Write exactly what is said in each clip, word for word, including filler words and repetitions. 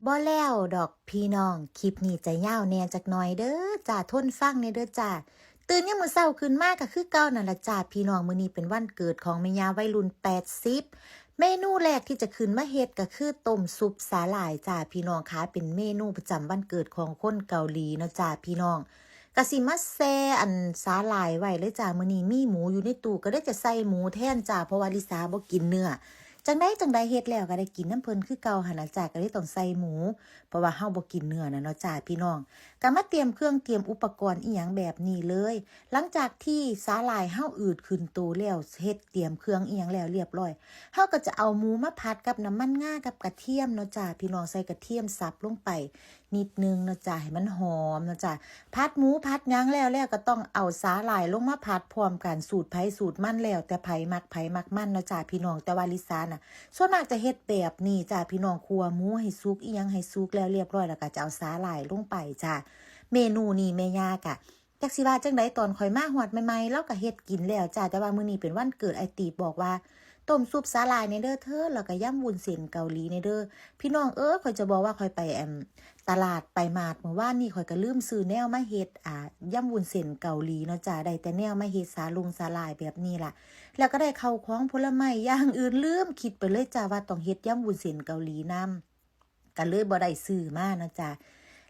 บ่แล้วดอกพี่น้อง คลิปนี้จะยาวแหน่จักหน่อยเด้อจ้า ทนฟังแหน่เด้อจ้า ตื่นยามมื้อเช้าขึ้นมาก็คือเก่านั่นล่ะจ้าพี่น้อง มื้อนี้เป็นวันเกิดของแม่ย่าวัยรุ่นแปดสิบ เมนูแรกที่จะขึ้นมาเฮ็ดก็คือต้มซุปสาหร่ายจ้าพี่น้องค่ะ เป็นเมนูประจำวันเกิดของคนเกาหลีเนาะจ้าพี่น้อง ก็สิมาแช่อันสาหร่ายไว้เลยจ้า มื้อนี้มีหมูอยู่ในตู้ ก็เลยจะใส่หมูแทนจ้า เพราะว่าลิสาบ่กินเนื้อ จั่งใดจั่งใดเฮ็ดแล้วก็ได้กินนำเพิ่นคือเก่าหั้นล่ะจ้า ก็เลยต้องใส่หมู เพราะว่าเฮาบ่กินเนื้อน่ะเนาะจ้าพี่น้อง ก็มาเตรียมเครื่องเตรียมอุปกรณ์อิหยังแบบนี้เลย หลังจากที่สาหร่ายเฮาอืดขึ้นโตแล้ว เฮ็ดเตรียมเครื่องอิหยังแล้วเรียบร้อย เฮาก็จะเอาหมูมาผัดกับน้ำมันงากับกระเทียมเนาะจ้าพี่น้อง ใส่กระเทียมสับลงไป นิดนึงเนาะจ้า ให้มันหอมเนาะจ้า ผัดหมูผัดหยังแล้ว แล้วก็ต้องเอาสาหร่ายลงมาผัดพร้อมกัน สูตรไผสูตรมัน แล้วแต่ไผมักไผมักมันเนาะจ้าพี่น้อง แต่ว่าลิสาน่ะ ส่วนมากจะเฮ็ดแบบนี้จ้าพี่น้อง คั่วหมูให้สุกอิหยังให้สุกแล้วเรียบร้อย แล้วก็จะเอาสาหร่ายลงไปจ้า เมนูนี้แม่ย่ากะ จักสิว่าจั่งใด ตอนข่อยมาฮอดใหม่ๆ ลาวก็เฮ็ดกินแล้วจ้า แต่ว่ามื้อนี้เป็นวันเกิด อ้ายตี๋บอกว่า "ต้มซุปสาหร่ายแหน่เด้อเธอ แล้วก็ยำวุ้นเส้นเกาหลีแหน่เด้อ" พี่น้องเอ้ย ข่อยจะบอกว่าข่อยไป อั่น ตลาดไปมาร์ทมื้อวานนี้ ข่อยก็ลืมซื้อแนวมาเฮ็ด อ่า ยำวุ้นเส้นเกาหลีเนาะจ้า ได้แต่แนวมาเฮ็ดสาลงสาหร่ายแบบนี้ล่ะ แล้วก็ได้ข้าวของผลไม้อย่างอื่น ลืมคิดไปเลยจ้าว่าต้องเฮ็ดยำวุ้นเส้นเกาหลีนำ ก็เลยบ่ได้ซื้อมาเนาะจ้า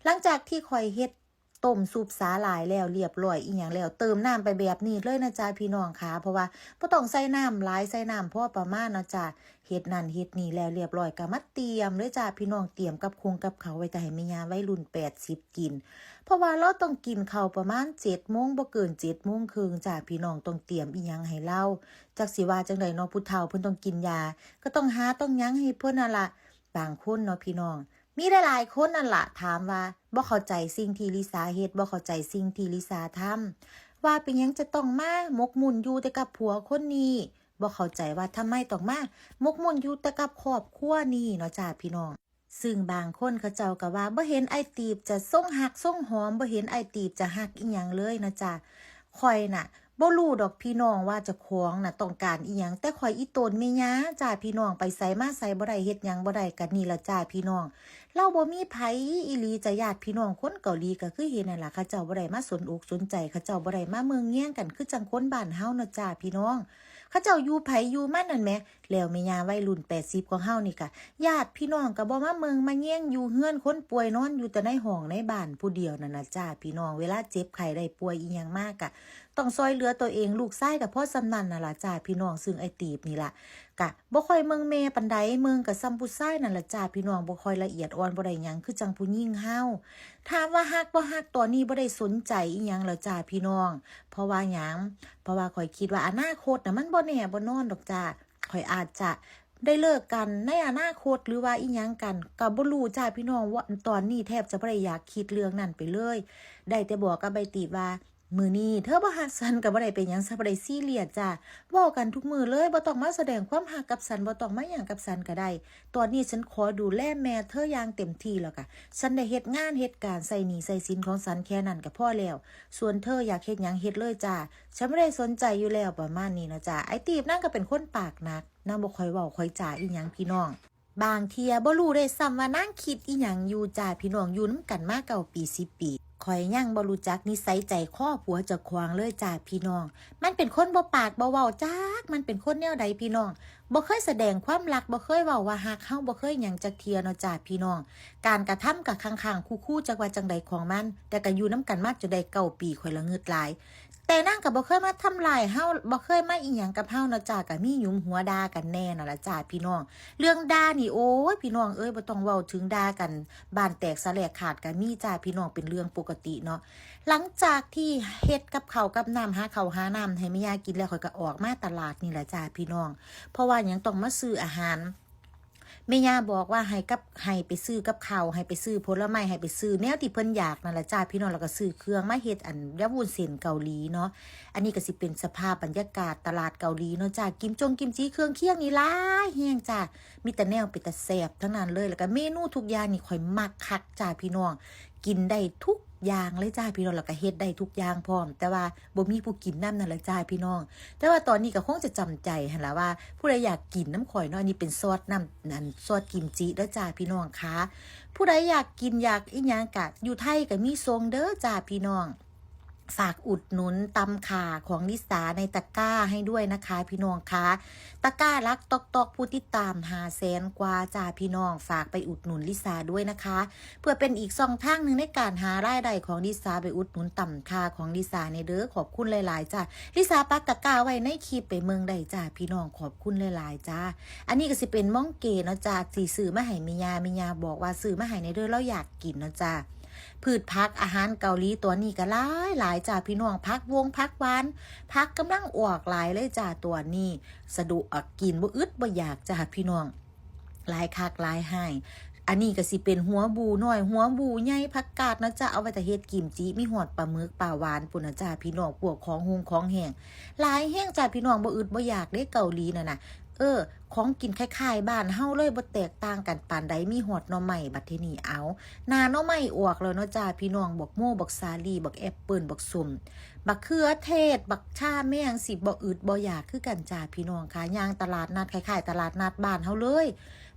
หลังจากที่ข่อยเฮ็ดต้มซุปสาหร่ายแล้วเรียบร้อยอิหยังแล้ว เติมน้ำไปแบบนี้เลยนะจ้าพี่น้องค่ะ เพราะว่าบ่ต้องใส่น้ำหลาย ใส่น้ำพอประมาณเนาะจ้า เฮ็ดนั่นเฮ็ดนี่แล้วเรียบร้อย ก็มาเตรียมเลยจ้าพี่น้อง เตรียมกับคงกับข้าวไว้จะให้แม่ย่าวัยรุ่นแปดสิบกิน เพราะว่าลาวต้องกินข้าวประมาณเจ็ดโมง บ่เกินเจ็ดโมงครึ่งจ้าพี่น้อง ต้องเตรียมอิหยังให้ลาว จักสิว่าจั่งใดเนาะ ผู้เฒ่าเพิ่นต้องกินยา ก็ต้องหาต้องหยังให้เพิ่นนั่นล่ะ บางคนเนาะพี่น้อง มีหลายๆคนนั่นล่ะ ถามว่าบ่เข้าใจสิ่งที่ลิสาเฮ็ด บ่เข้าใจสิ่งที่ลิสาทำ ว่าเป็นหยังจะต้องมาหมกมุ่นอยู่แต่กับผัวคนนี้ บ่เข้าใจว่าทำไมต้องมาหมกมุ่นอยู่แต่กับครอบครัวนี้เนาะจ้าพี่น้อง ซึ่งบางคนเขาเจ้าก็ว่าบ่เห็นอ้ายตี๋จะทรงฮักทรงหอม บ่เห็นอ้ายตี๋จะฮักอิหยังเลยเนาะจ้า ข่อยน่ะ บ่รู้ดอกพี่น้องว่าเจ้าของน่ะต้องการอิหยัง แต่ข่อยอีตนแม่ย่าจ้าพี่น้อง ไปไสมาไสบ่ได้ เฮ็ดหยังบ่ได้ ก็นี่ล่ะจ้าพี่น้อง ลาวบ่มีไผอีหลีจ้า ญาติพี่น้องคนเกาหลีก็คือเห็นนั่นล่ะ เขาเจ้าบ่ได้มาสนอกสนใจ เขาเจ้าบ่ได้มาเมืองแยงกันคือจั่งคนบ้านเฮาเนาะจ้าพี่น้อง เขาเจ้าอยู่ไผอยู่มันนั่นแหม แล้วแม่ย่าวัยรุ่นแปดสิบของเฮานี่ก็ ญาติพี่น้องก็บ่มาเมืองมาแยง อยู่เฮือนคนป่วยนอนอยู่แต่ในห้องในบ้านผู้เดียวนั่นน่ะจ้าพี่น้อง เวลาเจ็บไข้ได้ป่วยอิหยังมาก็ ต้องซ่อยเหลือตัวเอง ลูกชายก็พอส่ำนั้นน่ะล่ะจ้าพี่น้อง ซึ่งอ้ายตี๋นี่ล่ะ ก็บ่ค่อยเมืองแม่ปานใด เมืองก็ส่ำผู้ชายนั่นล่ะจ้าพี่น้อง บ่ค่อยละเอียดอ่อน บ่ได้หยังคือจั่งผู้หญิงเฮา ถามว่าฮักบ่ฮัก ตอนนี้บ่ได้สนใจอิหยังแล้วจ้าพี่น้อง เพราะว่าหยัง เพราะว่าข้อยคิดว่าอนาคตน่ะมันบ่แน่บ่นอนดอกจ้า ข้อยอาจจะได้เลิกกันในอนาคตหรือว่าอิหยังกัน ก็บ่รู้จ้าพี่น้อง ว่าตอนนี้แทบจะบ่ได้อยากคิดเรื่องนั้นไปเลย ได้แต่บอกกับอ้ายตี๋ว่า มื้อนี้เธอบ่ฮักฉันก็บ่ได้เป็นหยัง ฉันบ่ได้ซีเรียสจ้า เว้ากันทุกมื้อเลย บ่ต้องมาแสดงความฮักกับฉัน บ่ต้องมาหยังกับฉันก็ได้ ตอนนี้ฉันขอดูแลแม่เธออย่างเต็มที่แล้วก็ ฉันได้เฮ็ดงานเฮ็ดการ ใช้หนี้ใช้สินของฉันแค่นั้นก็พอแล้ว ส่วนเธออยากเฮ็ดหยังเฮ็ดเลยจ้า ฉันบ่ได้สนใจอยู่แล้ว ประมาณนี้เนาะจ้า อ้ายตี๋นางก็เป็นคนปากหนัก นางบ่ค่อยเว้าค่อยจาอิหยังพี่น้อง บางเทื่อบ่รู้ด้วยซ้ำว่านางคิดอิหยังอยู่จ้าพี่น้อง อยู่นำกันมาเก้าปีสิบปี ข้อยยังบ่รู้จักนิสัยใจคอผัวเจ้าของเลยจ้าพี่น้อง มันเป็นคนบ่ปากบ่เว้าจัก มันเป็นคนแนวใดพี่น้อง บ่เคยแสดงความรัก บ่เคยเว้าว่าฮักเฮา บ่เคยหยังจักเทื่อเนาะจ้าพี่น้อง การกระทำก็ค้างๆคูๆ จักว่าจั่งใดของมัน แต่ก็อยู่นำกันมาจนได้เก้าปี ข้อยละงึดหลาย แต่นางก็บ่เคยมาทำร้ายเฮา บ่เคยมาอิหยังกับเฮาเนาะจ้า ก็มีหยุมหัวด่ากันแหน่นั่นล่ะจ้าพี่น้อง เรื่องด่านี่ โอ้ย พี่น้องเอ้ย บ่ต้องเว้าถึง ด่ากันบ้านแตกสาแหรกขาดก็มีจ้าพี่น้อง เป็นเรื่องปกติเนาะ หลังจากที่เฮ็ดกับข้าวกับน้ำ หาข้าวหาน้ำให้แม่ย่ากินแล้ว ข้อยก็ออกมาตลาดนี่ล่ะจ้าพี่น้อง เพราะว่าหยังต้องมาซื้ออาหาร แม่ย่าบอกว่าให้กับ ให้ไปซื้อกับข้าว ให้ไปซื้อผลไม้ ให้ไปซื้อแนวที่เพิ่นอยากนั่นล่ะจ้าพี่น้อง แล้วก็ซื้อเครื่องมาเฮ็ดอันยำวุ้นเส้นเกาหลีเนาะ อันนี้ก็สิเป็นสภาพบรรยากาศตลาดเกาหลีเนาะจ้า กิมจงกิมจิเครื่องเคียงนี่หลายแฮงจ้า มีแต่แนวเป็นตาแซ่บทั้งนั้นเลย แล้วก็เมนูทุกอย่างนี่ข้อยมักคักจ้าพี่น้อง กินได้ทุก อย่างเลยจ้าพี่น้อง แล้วก็เฮ็ดได้ทุกอย่างพร้อม แต่ว่าบ่มีผู้กินนำนั่นล่ะจ้าพี่น้อง แต่ว่าตอนนี้ก็คงจะจำใจหั้นล่ะว่า ผู้ใดอยากกินนำข่อยเนาะ อันนี้เป็นซอสน้ำ อันซอสกิมจิเด้อจ้าพี่น้องค่ะ ผู้ใดอยากกินอยากอิหยังกะ อยู่ไทยก็มีส่งเด้อจ้าพี่น้อง ฝากอุดหนุนตำข่าของลิสาในตะกร้าให้ด้วยนะคะพี่น้องคะ ตะกร้าหลักต๊อกๆ ผู้ติดตามห้าแสนกว่าจ้าพี่น้อง ฝากไปอุดหนุนลิสาด้วยนะคะ เพื่อเป็นอีกช่องทางหนึ่งในการหารายได้ของลิสา ไปอุดหนุนตำข่าของลิสาแหน่เด้อ ขอบคุณหลายๆจ้า ลิสาปักตะกร้าไว้ในคลิป ไปเบิ่งได้จ้าพี่น้อง ขอบคุณหลายๆจ้า อันนี้ก็สิเป็นม่องเกเนาะจ้า สิซื้อมาให้แม่ย่า แม่ย่าบอกว่าซื้อมาให้แหน่เด้อ ลาวอยากกินเนาะจ้า พืชผักอาหารเกาหลีตอนนี้ก็หลายหลายจ้าพี่น้อง ผักหวงผักหวาน ผักกำลังออกหลายเลยจ้าตอนนี้ สะดวกกินบ่อึดบ่อยากจ้าพี่น้อง หลายคักหลายหาย อันนี้ก็สิเป็นหัวบูน้อย หัวบูใหญ่ ผักกาดเนาะจ้า เอาไว้ถ้าเฮ็ดกิมจิ มีฮอดปลาหมึกปลาหวานพู้นนะจ้าพี่น้อง พวกของหุงของแห้ง หลายแฮงจ้าพี่น้อง บ่อึดบ่อยากเด้เกาหลีนั่นน่ะ เออ ของกินคล้ายๆบ้านเฮาเลย บ่แตกต่างกันปานใด มีฮอดหน่อไม้ บัดทีนี้เอา หน้าหน่อไม้ออกแล้วเนาะจ้าพี่น้อง บักโม บักสาลี่ บักแอปเปิ้ล บักส้ม บักเขือเทศ บักชาแมงสิบ่อึดบ่อยากคือกันจ้าพี่น้องค่ะ ย่างตลาดนัดคล้ายๆตลาดนัดบ้านเฮาเลย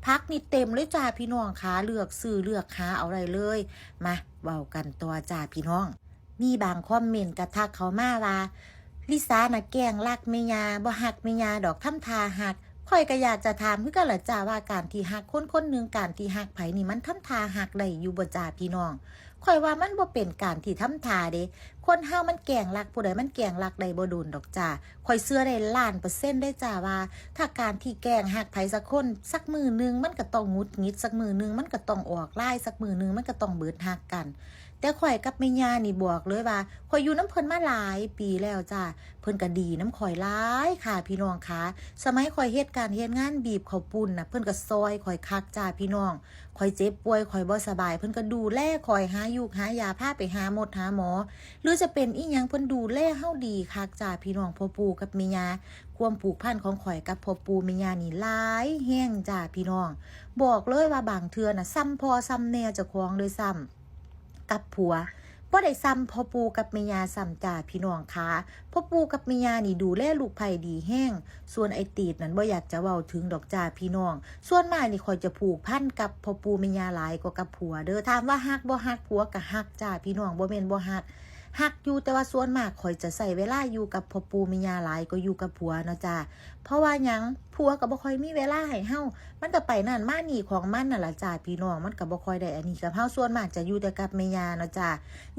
ผักนี่เต็มเลยจ้าพี่น้องค่ะ เลือกซื้อเลือกหาเอาได้เลย มาเว้ากันต่อจ้าพี่น้อง มีบางคอมเมนต์กะทักเข้ามาว่า ลิสาน่ะแกล้งรักแม่ย่า บ่ฮักแม่ย่าดอก ทำท่าฮัก ข่อยก็อยากจะถามคือกันล่ะจ้าว่าการที่ฮักคนคนหนึ่ง การที่ฮักไผนี่มันทำท่าฮักได้อยู่บ่จ้าพี่น้อง ข่อยว่ามันบ่เป็นการที่ทำท่าเด้ คนเฮามันแกล้งรักผู้ใด มันแกล้งรักได้บ่โดนดอกจ้า ข่อยเชื่อได้ล้านเปอร์เซ็นต์ได้จ้าว่า ถ้าการที่แกล้งฮักไผสักคน สักมื้อหนึ่งมันก็ต้องหงุดหงิด สักมื้อหนึ่งมันก็ต้องออกลาย สักมื้อหนึ่งมันก็ต้องเบิดฮักกัน แต่ข่อยกับแม่ย่านี่บอกเลยว่า ข่อยอยู่นำเพิ่นมาหลายปีแล้วจ้า เพิ่นก็ดีนำข่อยหลายค่ะพี่น้องค่ะ สมัยข่อยเฮ็ดการเฮ็ดงานบีบข้าวปุ้นน่ะ เพิ่นก็ซ่อยข่อยคักจ้าพี่น้อง ข่อยเจ็บป่วย ข่อยบ่สบาย เพิ่นก็ดูแลข่อย หายูกหายา พาไปหาหมดหาหมอ หรือจะเป็นอีหยัง เพิ่นดูแลเฮาดีคักจ้าพี่น้อง พ่อปู่กับแม่ย่า ความผูกพันของข่อยกับพ่อปู่แม่ย่านี่หลายแฮงจ้าพี่น้อง บอกเลยว่าบางเทื่อน่ะ ส่ำพ่อส่ำแม่เจ้าของด้วยซ้ำ กับผัว บ่ได้ส่ำพ่อปู่กับแม่ย่าซ้ำจ้าพี่น้องค่ะ พ่อปู่กับแม่ย่านี่ดูแลลูกไผ่ดีแฮง ส่วนไอ้ตีดนั่นบ่อยากจะเว้าถึงดอกจ้าพี่น้อง ส่วนมากนี่ข่อยจะผูกพันกับพ่อปู่แม่ย่าหลายกว่ากับผัวเด้อ ถามว่าฮักบ่ฮัก ผัวก็ฮักจ้าพี่น้อง บ่แม่นบ่ฮัก ฮักอยู่ แต่ว่าส่วนมากข่อยจะใช้เวลาอยู่กับพ่อปู่แม่ย่าหลายกว่าอยู่กับผัวเนาะจ้า เพราะว่าหยัง ผัวก็บ่ค่อยมีเวลาให้เฮา มันก็ไปนั่นมานี่ของมันนั่นล่ะจ้าพี่น้อง มันก็บ่ค่อยได้อันนี้กับเฮา ส่วนมากจะอยู่แต่กับแม่ย่าเนาะจ้า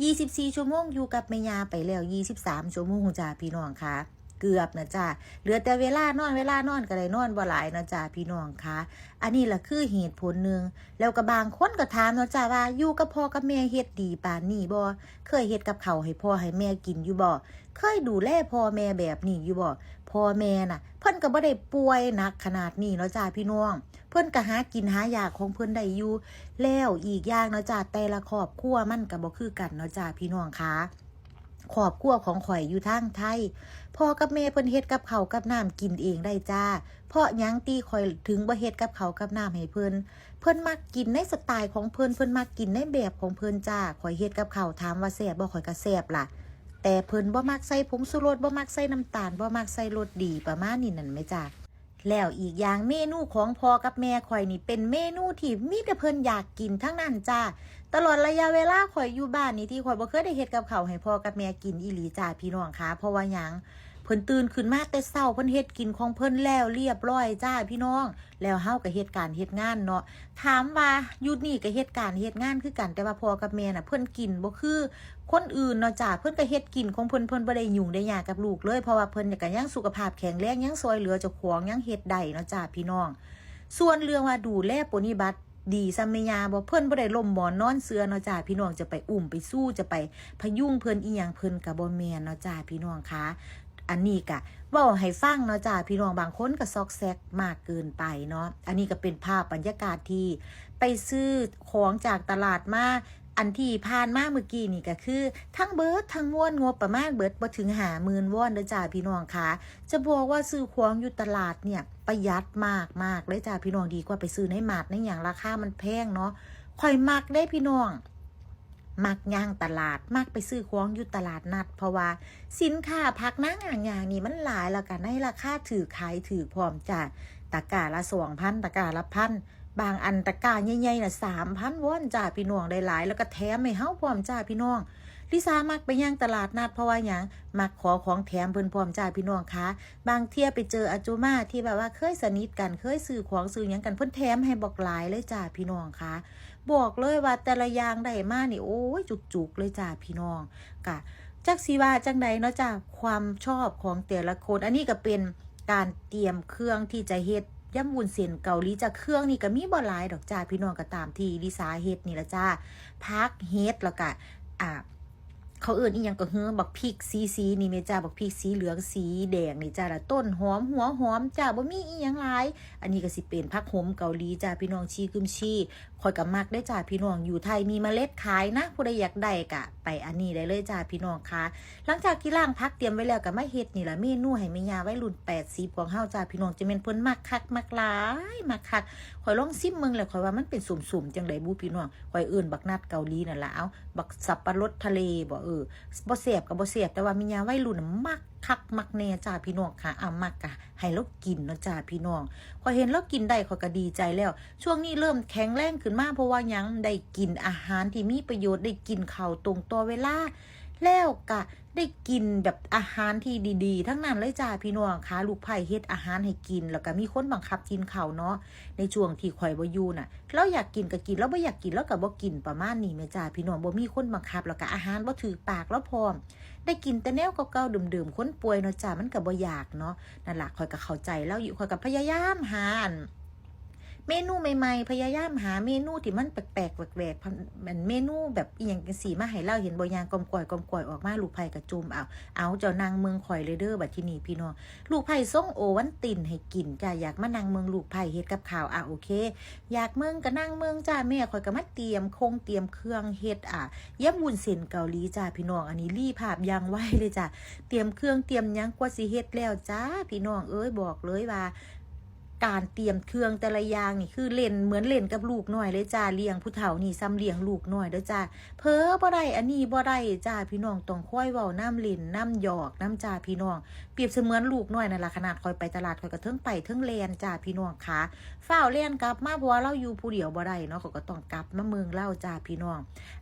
ยี่สิบสี่ชั่วโมงอยู่กับแม่ย่าไปแล้ว ยี่สิบสามชั่วโมงจ้าพี่น้องค่ะ เกือบนะจ้า เหลือแต่เวลานอน เวลานอนก็ได้นอนบ่หลายเนาะจ้าพี่น้องค่ะ อันนี้ล่ะคือเหตุผลหนึ่ง แล้วก็บางคนก็ถามเนาะจ้าว่า อยู่กับพ่อกับแม่เฮ็ดดีปานนี้บ่ เคยเฮ็ดกับข้าวให้พ่อให้แม่กินอยู่บ่ เคยดูแลพ่อแม่แบบนี้อยู่บ่ พ่อแม่น่ะ เพิ่นก็บ่ได้ป่วยหนักขนาดนี้เนาะจ้าพี่น้อง เพิ่นก็หากินหายากของเพิ่นได้อยู่ แล้วอีกอย่างเนาะจ้า แต่ละครอบครัวมันก็บ่คือกันเนาะจ้าพี่น้องค่ะ ครอบครัวของข่อยอยู่ทางไทย พ่อกับแม่เพิ่นเฮ็ดกับข้าวกับน้ำกินเองได้จ้า เพราะหยังติข่อยถึงบ่เฮ็ดกับข้าวกับน้ำให้เพิ่น เพิ่นมักกินในสไตล์ของเพิ่น เพิ่นมักกินในแบบของเพิ่นจ้า ข่อยเฮ็ดกับข้าวถามว่าแซ่บบ่ ข่อยก็แซ่บล่ะ แต่เพิ่นบ่มักใส่ผงชูรส บ่มักใส่น้ำตาล บ่มักใส่รสดี ประมาณนี้นั่นแหมจ้า แล้วอีกอย่างเมนูของพ่อกับแม่ข่อยนี่เป็นเมนูที่มีแต่เพิ่นอยากกินทั้งนั้นจ้า ตลอดระยะเวลาข่อยอยู่บ้านนี่ที่ข่อยบ่เคยได้เฮ็ดกับข้าวให้พ่อกับแม่กินอีหลีจ้าพี่น้องค่ะ เพราะว่าหยัง เพิ่นตื่นขึ้นมาแต่เช้า เพิ่นเฮ็ดกินของเพิ่นแล้วเรียบร้อยจ้าพี่น้อง แล้วเฮาก็เฮ็ดการเฮ็ดงานเนาะ ถามว่าอยู่นี่ก็เฮ็ดการเฮ็ดงานคือกัน แต่ว่าพ่อกับแม่น่ะ เพิ่นกินบ่คือคนอื่นเนาะจ้า เพิ่นก็เฮ็ดกินของเพิ่น เพิ่นบ่ได้ยุ่งได้ยากกับลูกเลย เพราะว่าเพิ่นก็ยังสุขภาพแข็งแรง ยังซ่อยเหลือเจ้าของ ยังเฮ็ดได้เนาะจ้าพี่น้อง ส่วนเรื่องว่าดูแลปรนนิบัติดีส่ำแม่ย่าบ่ เพิ่นบ่ได้ล้มหมอนนอนเสื่อเนาะจ้าพี่น้อง จะไปอุ้มไปชูไปพยุงเพิ่นอีหยัง เพิ่นก็บ่แม่นเนาะจ้าพี่น้องค่ะ อันนี้ก็เว้าให้ฟังเนาะจ้าพี่น้อง บางคนก็ซอกแซกมากเกินไปเนาะ อันนี้ก็เป็นภาพบรรยากาศที่ไปซื้อของจากตลาดมา อันที่ผ่านมาเมื่อกี้นี่ก็คือ ทั้งเบิดทั้งมวลงบประมาณเบิดบ่ถึงห้าหมื่นวอนเด้อจ้าพี่น้องค่ะ จะบอกว่าซื้อของอยู่ตลาดเนี่ยประหยัดมากๆเลยจ้าพี่น้อง ดีกว่าไปซื้อในมาร์ทในหยังราคามันแพงเนาะ ข่อยมักเด้พี่น้อง มักย่างตลาด มักไปซื้อของอยู่ตลาดนัด เพราะว่าสินค้าผักนางอย่างๆนี่มันหลาย แล้วก็ในราคาถูก ขายถูกพร้อมจ้า ตะกร้าละ สองพัน ตะกร้าละ พัน บางอันตะกร้าใหญ่ๆน่ะ สามพันวอนจ้าพี่น้อง ได้หลาย แล้วก็แถมให้เฮาพร้อมจ้าพี่น้อง ลิสามักไปย่างตลาดนัด เพราะว่าหยัง มักขอของแถมเพิ่นพร้อมจ้าพี่น้องคะ บางเทื่อไปเจออาจุมาที่แบบว่าเคยสนิทกัน เคยซื้อของซื้อหยังกัน เพิ่นแถมให้บักหลายเลยจ้าพี่น้องคะ บอกเลยว่าแต่ละอย่างได้มานี่ โอ้ย จุกๆเลยจ้าพี่น้อง กะจักสิว่าจั่งใดเนาะจ้า ความชอบของแต่ละคน อันนี้ก็เป็นการเตรียมเครื่องที่จะเฮ็ดยำวุ้นเส้นเกาหลีจ้า เครื่องนี่ก็มีบ่หลายดอกจ้าพี่น้อง ก็ตามที่ลิสาเฮ็ดนี่ละจ้า ผัก เห็ด แล้วก็ อ่า เขาเอิ้นอีหยังก็คือ บักพริกสีๆนี่แม่จ้า บักพริกสีเหลืองสีแดงนี่จ้า ละต้นหอม หัวหอมจ้า บ่มีอีหยังหลาย อันนี้ก็สิเป็นผักโหมเกาหลีจ้าพี่น้อง ชีกึมชี ข้อยก็มักเด้อจ้าพี่น้อง อยู่ไทยมีเมล็ดขายนะ ผู้ใดอยากได้ก็ไปอันนี้ได้เลยจ้าพี่น้องคะ หลังจากที่ล้างผักเตรียมไว้แล้วก็มาเฮ็ดนี่ล่ะ เมนูให้แม่ย่าวัยรุ่นแปดสิบของเฮาจ้าพี่น้อง จะแม่นเพิ่นมักคักมักหลายมักคัก ข้อยลองซิมเบิ่งแล้วข้อยว่ามันเป็นส้มๆจั่งใดบุพี่น้อง ข้อยเอิ้นบักนัดเกาหลีนั่นล่ะ เอ้า บักสับปะรดทะเลบ่ เออ บ่แซ่บก็บ่แซ่บ แต่ว่าแม่ย่าวัยรุ่นน่ะมักคักมักแน่จ้าพี่น้องคะ อ่ะ มักก็ให้ลาวกินเนาะจ้าพี่น้อง ข้อยเห็นลาวกินได้ข้อยก็ดีใจแล้ว ช่วงนี้เริ่มแข็งแรงขึ้นมา เพราะว่าหยัง ได้กินอาหารที่มีประโยชน์ ได้กินข้าวตรงต่อเวลา แล้วก็ได้กินแบบอาหารที่ดีๆทั้งนั้นเลยจ้าพี่น้องคะ ลูกไผ่เฮ็ดอาหารให้กิน แล้วก็มีคนบังคับกินข้าวเนาะ ในช่วงที่ข้อยบ่อยู่น่ะ ลาวอยากกินก็กิน ลาวบ่อยากกินลาวก็บ่กิน ประมาณนี้แม่จ้าพี่น้อง บ่มีคนบังคับ แล้วก็อาหารบ่ถืกปากลาวพร้อม ได้กินแต่แนวเก่าๆเดิมๆ คนป่วยเนาะจ้า มันก็บ่อยากเนาะ นั่นล่ะ ข้อยก็เข้าใจลาวอยู่ ข้อยก็พยายามหาอัน เมนูใหม่ๆ พยายามหาเมนูที่มันแปลกๆแหวกๆ พัน- อันเมนูแบบอีหยังจั่งซี้มาให้ลาวเห็นบ่ ย่างก้อมก้อยก้อมก้อยออกมา ลูกไผ่ก็จุ่มเอา เอาเจ้านั่งเมืองข่อยเลยเด้อ บัดทีนี้พี่น้อง ลูกไผ่ส่งโอวัลตินให้กินจ้า อยากมานั่งเมืองลูกไผ่เฮ็ดกับข้าว อ่ะ โอเค อยากเมืองก็นั่งเมืองจ้าแม่ ข้อยก็มาเตรียมคงเตรียมเครื่องเฮ็ด อ่ะ ยำวุ้นเส้นเกาหลีจ้าพี่น้อง อันนี้รีภาพอย่างไวเลยจ้า เตรียมเครื่องเตรียมหยังกว่าสิเฮ็ดแล้วจ้าพี่น้องเอ้ย บอกเลยว่า การเตรียมเครื่องแต่ละอย่างนี่คือเล่นเหมือนเล่นกับลูกน้อยเลยจ้า เลี้ยงผู้เฒ่านี่ส่ำเลี้ยงลูกน้อยเด้อจ้า เผลอบ่ได้ อันนี้บ่ได้จ้าพี่น้อง ต้องคอยเว้านำ เล่นนำ หยอกนำจ้าพี่น้อง เปรียบเสมือนลูกน้อยนั่นล่ะ ขนาดข้อยไปตลาดข้อยก็เทิงไปเทิงแล่นจ้าพี่น้องคะ ฟ้าวแล่นกลับมา เพราะว่าลาวอยู่ผู้เดียวบ่ได้เนาะ ข้อยก็ต้องกลับมาเมืองลาวจ้าพี่น้อง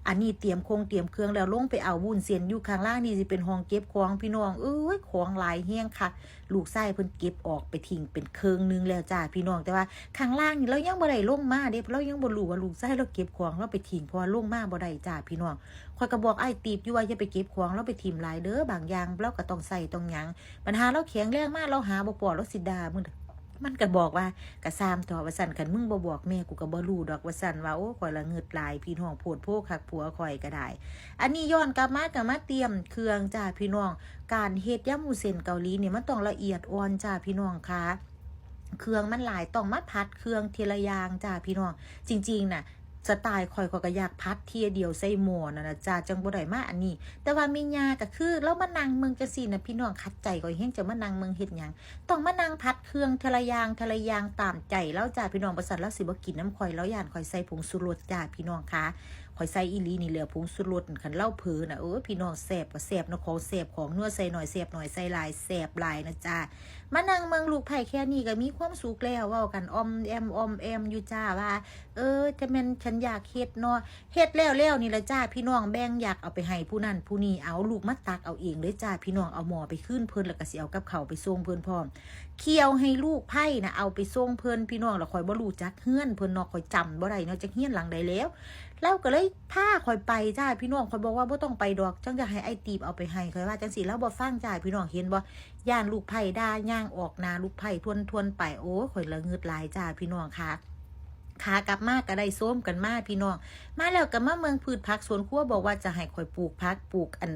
อันนี้เตรียมคงเตรียมเครื่องแล้ว ลงไปเอาวุ้นเส้นอยู่ข้างล่างนี่ สิเป็นห้องเก็บของพี่น้องเอ้ย ของหลายแฮงคัก ลูกชายเพิ่นเก็บออกไปทิ้งเป็นเครื่องหนึ่งแล้วจ้าพี่น้อง แต่ว่าข้างล่างนี่ลาวยังบ่ได้ลงมาเด้ ลาวยังบ่รู้ว่าลูกชายลาวเก็บของลาวไปทิ้ง เพราะว่าลงมาบ่ได้จ้าพี่น้อง ข้อยก็บอกอ้ายตีบอยู่ว่าอย่าไปเก็บของลาวไปถิ่มหลายเด้อ บางอย่างลาวก็ต้องใช้ต้องหยัง ปัญหาลาวแข็งแรงมาลาวหาบ่พ้อ ลาวสิด่ามึง มันก็บอกว่า "ก็ซ่ามเถาะ" ว่าซั่น "คันมึงบ่บอกแม่กูก็บ่รู้ดอก" ว่าซั่น ว่า โอ้ ข้อยละงึดหลายพี่น้อง โพดโพคักผัวข้อยก็ได้ อันนี้ย้อนกลับมาก็มาเตรียมเครื่องจ้าพี่น้อง การเฮ็ดยำวุ้นเส้นเกาหลีนี่มันต้องละเอียดอ่อนจ้าพี่น้องคะ เครื่องมันหลาย ต้องมาผัดเครื่องทีละอย่างจ้าพี่น้อง จริงๆน่ะ สไตล์ข้อย ข้อยก็อยากผัดเทื่อเดียวใส่หม้อนั่นน่ะจ้า จั่งบ่ได้มาอันนี้ แต่ว่าแม่ย่าก็คือลาวมานั่งเมืองจั่งซี้น่ะพี่น้อง ขัดใจข้อยแฮง จะมานั่งเมืองเฮ็ดหยัง ต้องมานั่งผัดเครื่องทีละอย่างทีละอย่างตามใจลาวจ้าพี่น้อง บ่ซั้นลาวสิบ่กินนำข้อย ลาวย้านข้อยใส่ผงชูรสจ้าพี่น้องคะ ข้อยใส่อีหลีนี่แหละผงชูรส คันลาวเผลอน่ะ เออ พี่น้อง แซ่บก็แซ่บเนาะ ของแซ่บของนัว ใส่หน่อยแซ่บหน่อย ใส่หลายแซ่บหลายนะจ้า มานั่งเมืองลูกไผ่แค่นี้ก็มีความสุขแล้ว เว้ากันอ่อมแอมอ่อมแอมอยู่จ้าว่า เออ จะแม่นฉันอยากเฮ็ดเนาะ เฮ็ดแล้วแล้วนี่ล่ะจ้าพี่น้อง แบ่งอยากเอาไปให้ผู้นั้นผู้นี้ เอาลูกมาตักเอาเองเลยจ้าพี่น้อง เอาหม้อไปคืนเพิ่น แล้วก็สิเอากับข้าวไปส่งเพิ่นพร้อม เคี่ยวให้ลูกไผ่น่ะเอาไปส่งเพิ่นพี่น้อง แล้วข้อยบ่รู้จักเฮือนเพิ่นเนาะ ข้อยจำบ่ได้เนาะ จักเฮือนหลังใดแล้ว ลาวก็เลยพาข้อยไปจ้าพี่น้อง ข้อยบอกว่าบ่ต้องไปดอก จั่งจะให้อ้ายตีบเอาไปให้ ข้อยว่าจั่งซี้ ลาวบ่ฟังจ้าพี่น้อง เห็นบ่ ย้านลูกไผ่ด่า ย่างออกหน้าลูกไผ่ทวนๆไป โอ้ย ข้อยละงึดหลายจ้าพี่น้องคะ ขากลับมาก็ได้โซมกันมาพี่น้อง มาแล้วก็มาเมืองพืชผักสวนครัว บอกว่าจะให้ข้อยปลูกผัก ปลูกอัน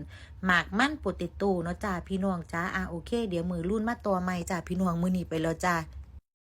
หมากมันโปเตโต้เนาะจ้าพี่น้องจ้า อ่ะ โอเค เดี๋ยวมื้อรุ่นมาต่อใหม่จ้าพี่น้อง มื้อนี้ไปแล้วจ้า